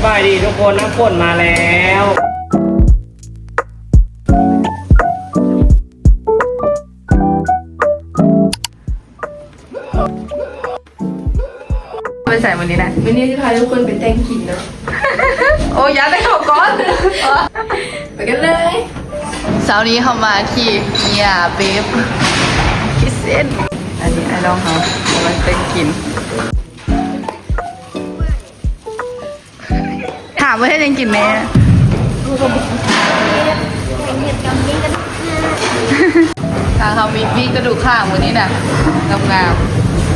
สบายดีทุกคน น้ำฝนมาแล้ว ไปใส่มื้อนี้นะ มื้อนี้สิพาทุกคนไปแต่งกินเนาะ โอ้ อย่าได้เข้าก่อน ไปกันเลย เช้านี้เฮามาที่เฮียเบฟคิทเช่น อันนี้อ้ายน้องเฮามาแต่งกิน ถามว่าเฮ็ดหยังกินแน่ ทางเฮามีปิ้งกระดูกข้างมื้อนี้นะ งาม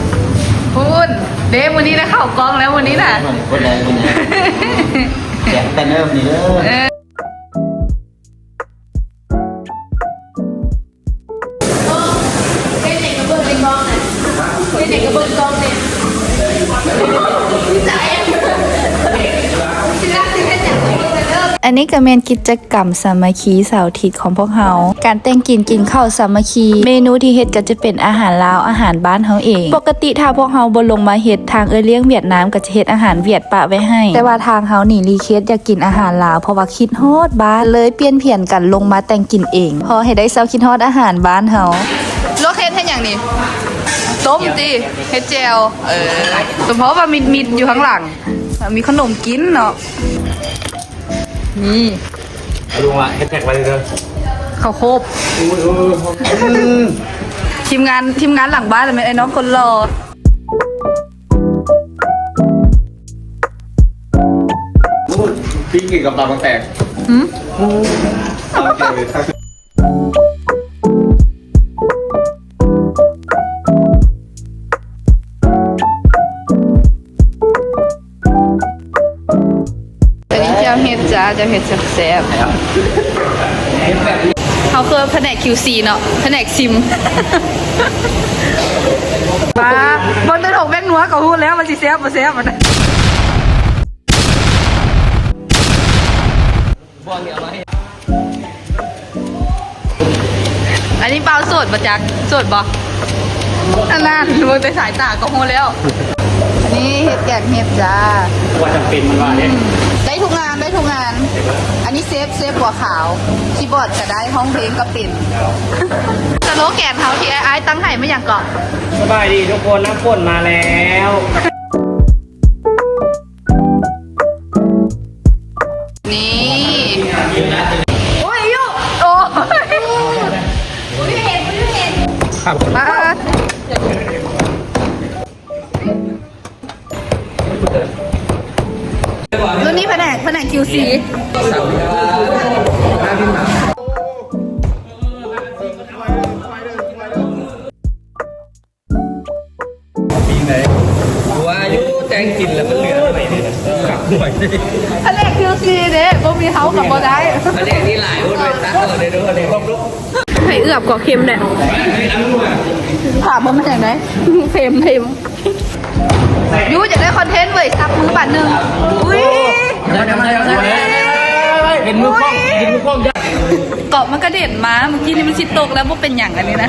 ๆ พุ้น เด้ มื้อนี้นะ เข้ากล้องแล้วมื้อนี้นะ คนใดคนใด แจกแต่เริ่มนี่เด้อ เออ ອັນນີ້ກໍແມ່ນກິດຈະກຳສາມັກຄີເສົາອາທິດຂອງພວກເຮົາ ການແຕ່ງກິນ ກິນເຂົ້າສາມັກຄີ ເມນູທີ່ເຮັດກໍຈະເປັນອາຫານລາວ ອາຫານບ້ານເຮົາເອງ. ປົກກະຕິຖ້າພວກເຮົາບໍ່ລົງມາເຮັດ ທາງເອື້ອຍລ້ຽງຫວຽດນາມກໍຈະເຮັດອາຫານຫວຽດປະໄວ້ໃຫ້ ແຕ່ວ່າທາງເຮົານີ້ຣີເຄວດຢາກກິນອາຫານລາວ ເພາະວ່າຄິດ ຮອດບ້ານ ເລີຍປ່ຽນແຜນກັນລົງມາແຕ່ງກິນເອງ ພໍໃຫ້ໄດ້ເຊົາຄິດຮອດອາຫານບ້ານເຮົາ. ລວກເຫັດເຮັດຫຍັງນີ້? ຕົ້ມຕິ? ເຮັດແຈ່ວ. ເອີ ສົມພໍວ່າມີ ມີດຢູ່ຂ້າງຫຼັງ ມີຂະໜົມກິນເນາະ. ນີ້ ເອົາລົງລະ ແຮັດແທັກໄວ້ເດີ ເຂົ້າໂຄບ. ໂອ້ຍ ເອີ ອືມ ທີມງານ ທີມງານຫຼັງບ້ານແມ່ນໄອ້ນ້ອງຄົນຫຼໍ່. ໂອ້ຍ ປີ້ງກິນກັບຕຳບັກແຕງ. ຫືມ? ໂອ້ຍ ຕຳແຈ່ວເລີຍ. ອັນນີ້ແຈ່ວເຫັດຈ້າ ແຈ່ວເຫັດແຊບໆ. ເຮົາຄືພະແນກຄິວຊີເນາະ ພະແນກຊິມ. ປ້າ ເບິ່ງແຕ່ຖົງແປ້ງນົວກໍຮູ້ແລ້ວວ່າຊິແຊບບໍ່ແຊບ. ອັນນີ້ບ່າວໂສດບໍ່ຈັກ ໂສດບໍ່? ອັນນັ້ນ ເບິ່ງແຕ່ສາຍຕາກໍຮູ້ແລ້ວ. ອັນນີ້ເຮັດແກງເຫັດຈ້າ ວ່າຈຳເປັນມັນວ່າເດ້. ອືມ ໄດ້ທຸກງານ ໄດ້ທຸກງານ. ອັນນີ້ເຊຟ ເຊຟຫົວຂາວ ຄີບອດກໍໄດ້ ຮ້ອງເພງກໍເປັນ. ສະໂລແກນເຮົາທີ່ອ້າຍຕັ້ງໃຫ້ແມ່ນຫຍັງເກາະ? ສະບາຍດີທຸກຄົນ ນ້ຳຝົນມາແລ້ວ. ນີ້ ໂອ້ຍ ໂອ້ຍ ບໍ່ໄດ້ເຫັນ ບໍ່ໄດ້ເຫັນ. ມາ ລຸ້ນນີ້ພະແນກ ພະແນກຄິວຊີ. ປີໃດ ວ່າຢູ່ແຕ່ງກິນແລ້ວມັນເຫຼືອໄປນີ້ນະ ກັບຫວຍ. ພະແນກຄິວຊີເດ້ ບໍ່ມີເຮົາກໍບໍ່ໄດ້. ພະແນກນີ້ຫຼາຍໂພດ ໄປຕັກເອົາເດ້ ພະແນກ ໃຫ້ເອືອບກໍເຄັມແຫຼະ. ຖາມວ່າມັນຈັ່ງໃດ? ເຄັມ ເຄັມ. ຢູ່ ຢາກໄດ້ຄອນເທັນເວີຍ ສັບມືບາດໜຶ່ງ. ອຸ້ຍ ເຫັນມືກ້ອງ ເຫັນມືກ້ອງ. ເກາະມັນກະເດັນມາ ເມື່ອກີ້ນີ້ມັນຊິຕົກແລ້ວ ບໍ່ເປັນຫຍັງອັນນີ້ນະ.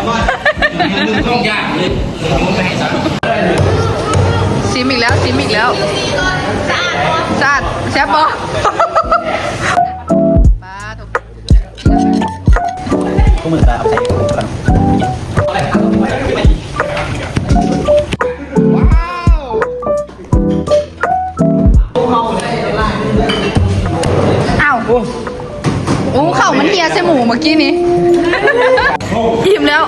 ຊິມອີກແລ້ວ ຊິມອີກແລ້ວ. ສະອາດ ແຊບບໍ່? ປາໂທ້ ພວກມຶງກະເອົາໃສ່ກ່ອນ. ອ້າວ ໂອ້ ເຂົ້າມັນເຮ່ຍໃສ່ໝູເມື່ອກີ້ນີ້. ອີ່ມແລ້ວ.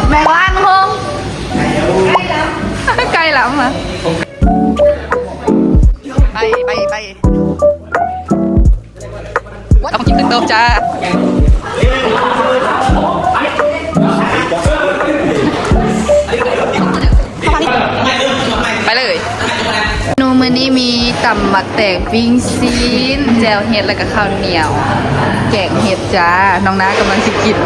ແມງລ້າງໂຮງ ໄກ່ລຳ ໄກ່ລຳອະ. ໄປ ໄປ ໄປ ເອົາຂອງກິນຂຶ້ນໂຕະຈ້າ. ໄປເລີຍ. ເມນູມື້ນີ້ມີຕຳໝາກແຕງ ປີ້ງຊີ້ນ ແຈ່ວເຫັດ ແລ້ວກະເຂົ້າໜຽວ ແກງເຫັດຈ້າ. ນ້ອງນາກຳລັງຊິກິນ.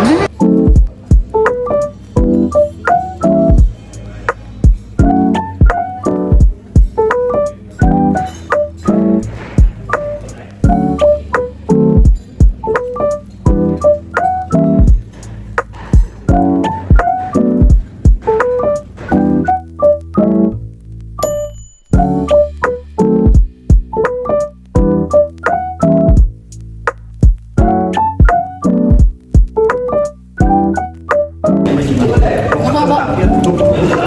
Tudo.